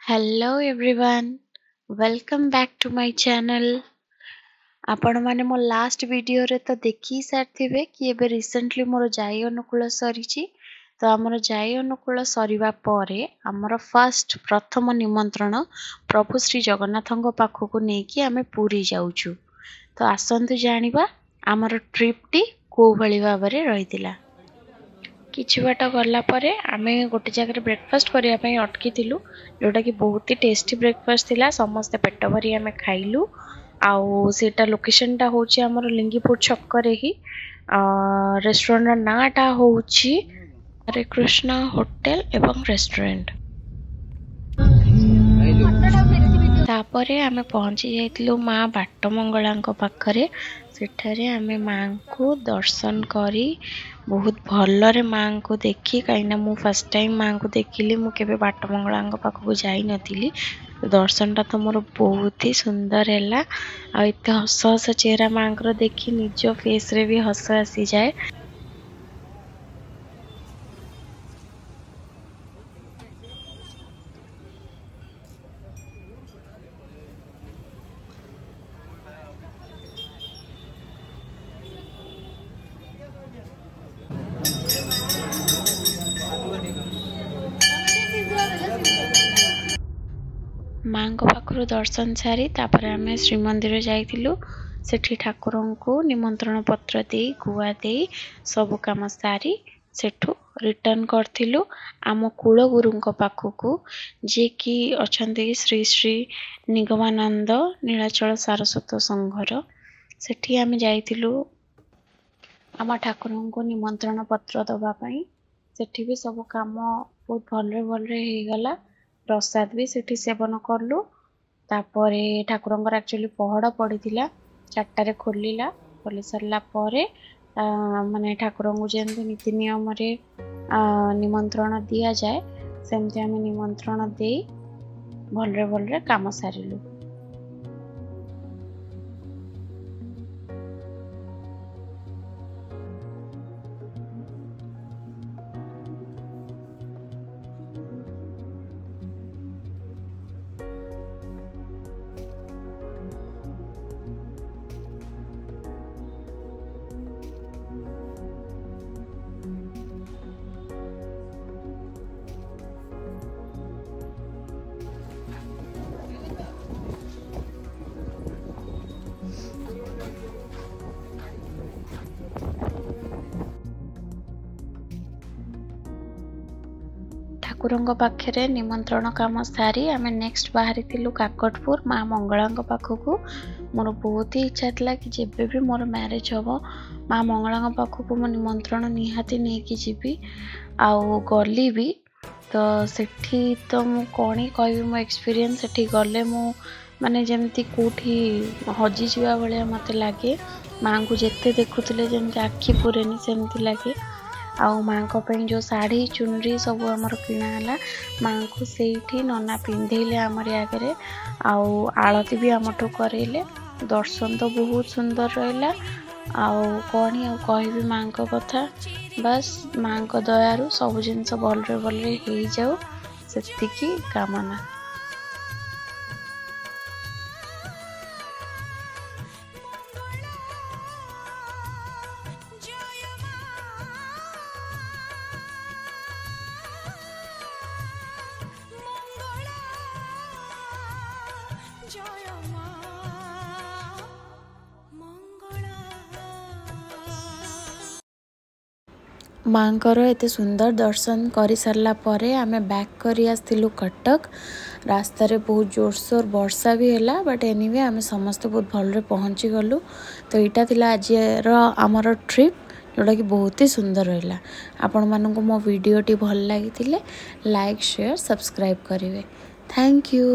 Hello everyone, welcome back to my channel. ଆପଣମାନେ ମୋ last ଭିଡ଼ିଓରେ ତ ଦେଖି ସାରିଥିବେ କି ଏବେ ରିସେଣ୍ଟଲି ମୋର ଜାଇ ଅନୁକୂଳ ସରିଛି। ତ ଆମର ଜାଇ ଅନୁକୂଳ ସରିବା ପରେ ଆମର ଫାଷ୍ଟ ପ୍ରଥମ ନିମନ୍ତ୍ରଣ ପ୍ରଭୁ ଶ୍ରୀ ଜଗନ୍ନାଥଙ୍କ ପାଖକୁ ନେଇକି ଆମେ ପୁରୀ ଯାଉଛୁ। ତ ଆସନ୍ତୁ ଜାଣିବା ଆମର ଟ୍ରିପ୍ଟି କେଉଁ ଭଳି ଭାବରେ ରହିଥିଲା। କିଛି ବାଟ ଗଲା ପରେ ଆମେ ଗୋଟେ ଜାଗାରେ ବ୍ରେକଫାଷ୍ଟ କରିବା ପାଇଁ ଅଟକିଥିଲୁ, ଯେଉଁଟାକି ବହୁତ ହି ଟେଷ୍ଟି ବ୍ରେକଫାଷ୍ଟ ଥିଲା। ସମସ୍ତେ ପେଟ ଭରି ଆମେ ଖାଇଲୁ। ଆଉ ସେଇଟା ଲୋକେସନଟା ହେଉଛି ଆମର ଲିଙ୍ଗିପୁର ଛକରେ ହିଁ। ରେଷ୍ଟୁରାଣ୍ଟର ନାଁଟା ହେଉଛି ହରେ କୃଷ୍ଣ ହୋଟେଲ ଏବଂ ରେଷ୍ଟୁରାଣ୍ଟ। ତାପରେ ଆମେ ପହଞ୍ଚି ଯାଇଥିଲୁ ମା ବାଟମଙ୍ଗଳାଙ୍କ ପାଖରେ। ସେଠାରେ ଆମେ ମାଆଙ୍କୁ ଦର୍ଶନ କରି ବହୁତ ଭଲରେ ମାଆଙ୍କୁ ଦେଖି, କାହିଁକିନା ମୁଁ ଫାର୍ଷ୍ଟ ଟାଇମ୍ ମାଆଙ୍କୁ ଦେଖିଲି, ମୁଁ କେବେ ବାଟମଙ୍ଗଳାଙ୍କ ପାଖକୁ ଯାଇନଥିଲି। ଦର୍ଶନଟା ତ ମୋର ବହୁତ ହି ସୁନ୍ଦର ହେଲା। ଆଉ ଏତେ ହସ ହସ ଚେହେରା ମାଆଙ୍କର ଦେଖି ନିଜ ଫେସ୍ରେ ବି ହସ ଆସିଯାଏ। ମାଆଙ୍କ ପାଖରୁ ଦର୍ଶନ ସାରି ତାପରେ ଆମେ ଶ୍ରୀମନ୍ଦିର ଯାଇଥିଲୁ। ସେଠି ଠାକୁରଙ୍କୁ ନିମନ୍ତ୍ରଣ ପତ୍ର ଦେଇ, ଗୁଆ ଦେଇ, ସବୁ କାମ ସାରି ସେଠୁ ରିଟର୍ଣ୍ଣ କରିଥିଲୁ ଆମ କୁଳଗୁରୁଙ୍କ ପାଖକୁ, ଯିଏକି ଅଛନ୍ତି ଶ୍ରୀ ଶ୍ରୀ ନିଗମାନନ୍ଦ ନୀଳାଚଳ ସାରସ୍ୱତ ସଂଘର। ସେଠି ଆମେ ଯାଇଥିଲୁ ଆମ ଠାକୁରଙ୍କୁ ନିମନ୍ତ୍ରଣ ପତ୍ର ଦେବା ପାଇଁ। ସେଠି ବି ସବୁ କାମ ବହୁତ ଭଲରେ ଭଲରେ ହେଇଗଲା। ପ୍ରସାଦ ବି ସେଠି ସେବନ କଲୁ। ତାପରେ ଠାକୁରଙ୍କର ଆକ୍ଚୁଆଲି ପହଡ଼ ପଡ଼ିଥିଲା, 4ଟାରେ ଖୋଲିଲା। ଖୋଲି ସାରିଲା ପରେ ମାନେ ଠାକୁରଙ୍କୁ ଯେମିତି ନୀତି ନିୟମରେ ନିମନ୍ତ୍ରଣ ଦିଆଯାଏ, ସେମିତି ଆମେ ନିମନ୍ତ୍ରଣ ଦେଇ ଭଲରେ ଭଲରେ କାମ ସାରିଲୁ। ଠାକୁରଙ୍କ ପାଖରେ ନିମନ୍ତ୍ରଣ କାମ ସାରି ଆମେ ନେକ୍ସଟ ବାହାରିଥିଲୁ କାକଟପୁର ମା ମଙ୍ଗଳାଙ୍କ ପାଖକୁ। ମୋର ବହୁତ ହି ଇଚ୍ଛା ଥିଲା କି ଯେବେ ବି ମୋର ମ୍ୟାରେଜ୍ ହେବ ମା ମଙ୍ଗଳାଙ୍କ ପାଖକୁ ମୁଁ ନିମନ୍ତ୍ରଣ ନିହାତି ନେଇକି ଯିବି, ଆଉ ଗଲି ବି। ତ ସେଠି ତ ମୁଁ କ'ଣ ହିଁ କହିବି ମୋ ଏକ୍ସପିରିଏନ୍ସ। ସେଠି ଗଲେ ମୁଁ ମାନେ ଯେମିତି କେଉଁଠି ହଜିଯିବା ଭଳିଆ ମୋତେ ଲାଗେ। ମାଆଙ୍କୁ ଯେତେ ଦେଖୁଥିଲେ ଯେମିତି ଆଖି ପୂରେନି ସେମିତି ଲାଗେ। ଆଉ ମାଆଙ୍କ ପାଇଁ ଯେଉଁ ଶାଢ଼ୀ ଚୁନରି ସବୁ ଆମର କିଣା ହେଲା, ମାଆଙ୍କୁ ସେଇଠି ନନା ପିନ୍ଧେଇଲେ ଆମରି ଆଗରେ, ଆଉ ଆଳତି ବି ଆମଠୁ କରେଇଲେ। ଦର୍ଶନ ତ ବହୁତ ସୁନ୍ଦର ରହିଲା। ଆଉ କ'ଣ ଆଉ କହିବି ମାଆଙ୍କ କଥା, ବାସ୍ ମାଆଙ୍କ ଦୟାରୁ ସବୁ ଜିନିଷ ଭଲରେ ଭଲରେ ହେଇଯାଉ ସେତିକି କାମନା। ମାଆଙ୍କର ଏତେ ସୁନ୍ଦର ଦର୍ଶନ କରିସାରିଲା ପରେ ଆମେ ବ୍ୟାକ୍ କରି ଆସିଥିଲୁ କଟକ। ରାସ୍ତାରେ ବହୁତ ଜୋରସୋର ବର୍ଷା ବି ହେଲା, ବଟ୍ ଏନିୱେ ଆମେ ସମସ୍ତେ ବହୁତ ଭଲରେ ପହଞ୍ଚିଗଲୁ। ତ ଏଇଟା ଥିଲା ଆଜିର ଆମର ଟ୍ରିପ୍, ଯେଉଁଟାକି ବହୁତ ହି ସୁନ୍ଦର ରହିଲା। ଆପଣମାନଙ୍କୁ ମୋ ଭିଡ଼ିଓଟି ଭଲ ଲାଗିଥିଲେ ଲାଇକ୍, ସେୟାର, ସବସ୍କ୍ରାଇବ୍ କରିବେ। Thank you.